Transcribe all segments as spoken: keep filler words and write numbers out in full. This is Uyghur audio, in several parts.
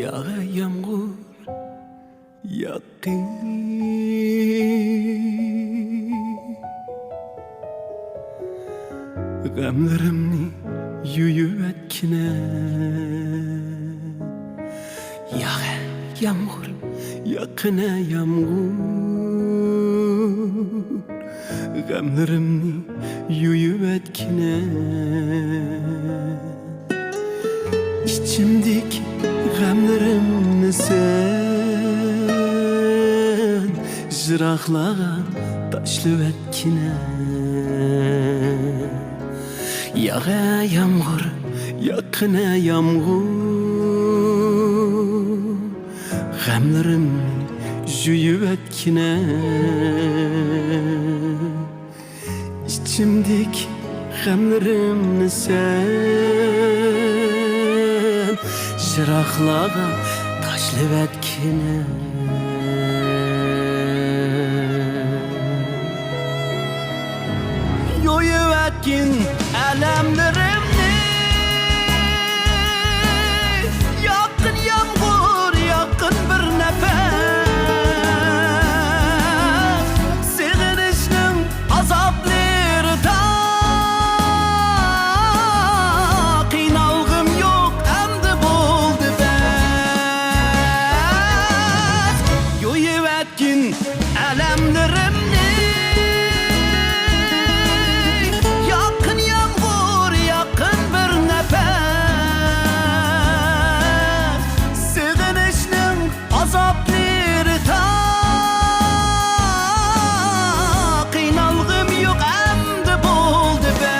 ياغا يامغۇر ياققىن، غەملىرىمنى يۇيۇۋەتكىنە. ياغا يامغۇر ياققىنە يامغۇر، غەملىرىمنى يۇيۇۋەتكىنە. ئىچىمدىكى غەملىرىمنى سەن يىراقلارغا تاشلىۋەتكىنە. ياغا يامغۇر ياققىنە يامغۇر، غەملىرىمنى يۇيۇۋەتكىنە. ئىچىمدىكى غەملىرىمنى سەن يىراقلارغا تاشلىۋەتكىنە. يۇيۇۋەتكىن ئەلەملىرىمنى، ياققىن يامغۇر، ياققىن بىر نەپەس. سېغىنىشنىڭ ئازابلىرىدا قىينالغۇم يوق، ئەمدى بولدى بەس. يۇيۇۋەتكىن ئەلەملىرىمنى، ياققىن يامغۇر، ياققىن بىر نەپەس. سېغىنىشنىڭ ئازابلىرىدا قىينالغۇم يوق، ئەمدى بولدى بەس.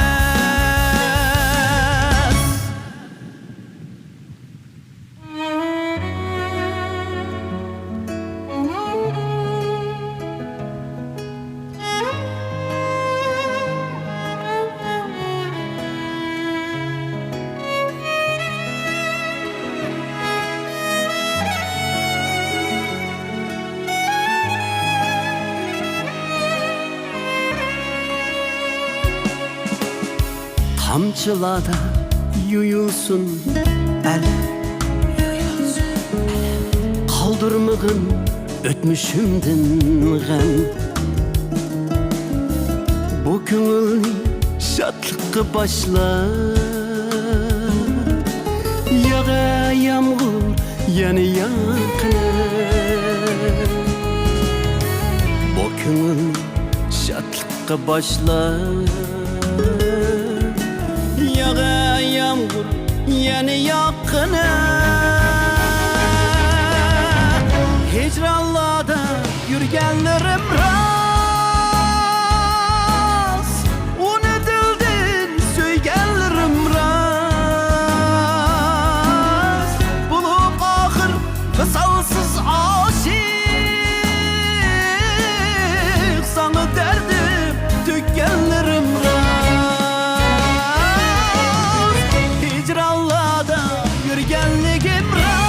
تامچىلاردا يۇيۇلسۇن ئەلەم، قالدۇرمىغىن ئۆتمۈشۈمدىن غەم. بۇ كۆڭۈلنى شادلىققا باشلا. ياغا يامغۇر يەنە ياققىنە، بۇ كۆڭۈلنى شادلىققا باشلا. ياغا يامغۇر يەنە ياققىنە، ھىجرانلاردا يۈرگەنلىرىم راست، ئۇنى دىلدىن سۆيگەنلىرىم راست. بولۇپ ئاخىر ۋىسالسىز ئاشىق، ساڭا دەردىم تۆككەنلىرىم راست. ھىجرانلاردا يۈرگەنلىكىم راست،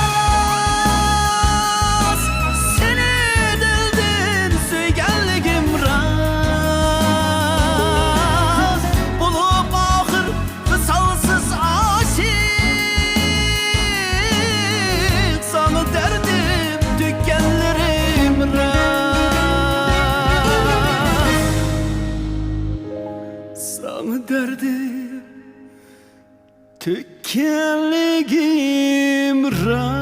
سېنى دىلدىن سۆيگەنلىكىم راست. بولۇپ ئاخىر ۋىسالسىز ئاشىق، ساڭا دەردىم تۆككەنلىرىم راست. ساڭا دەردىم تۆككەنلىكىم راست.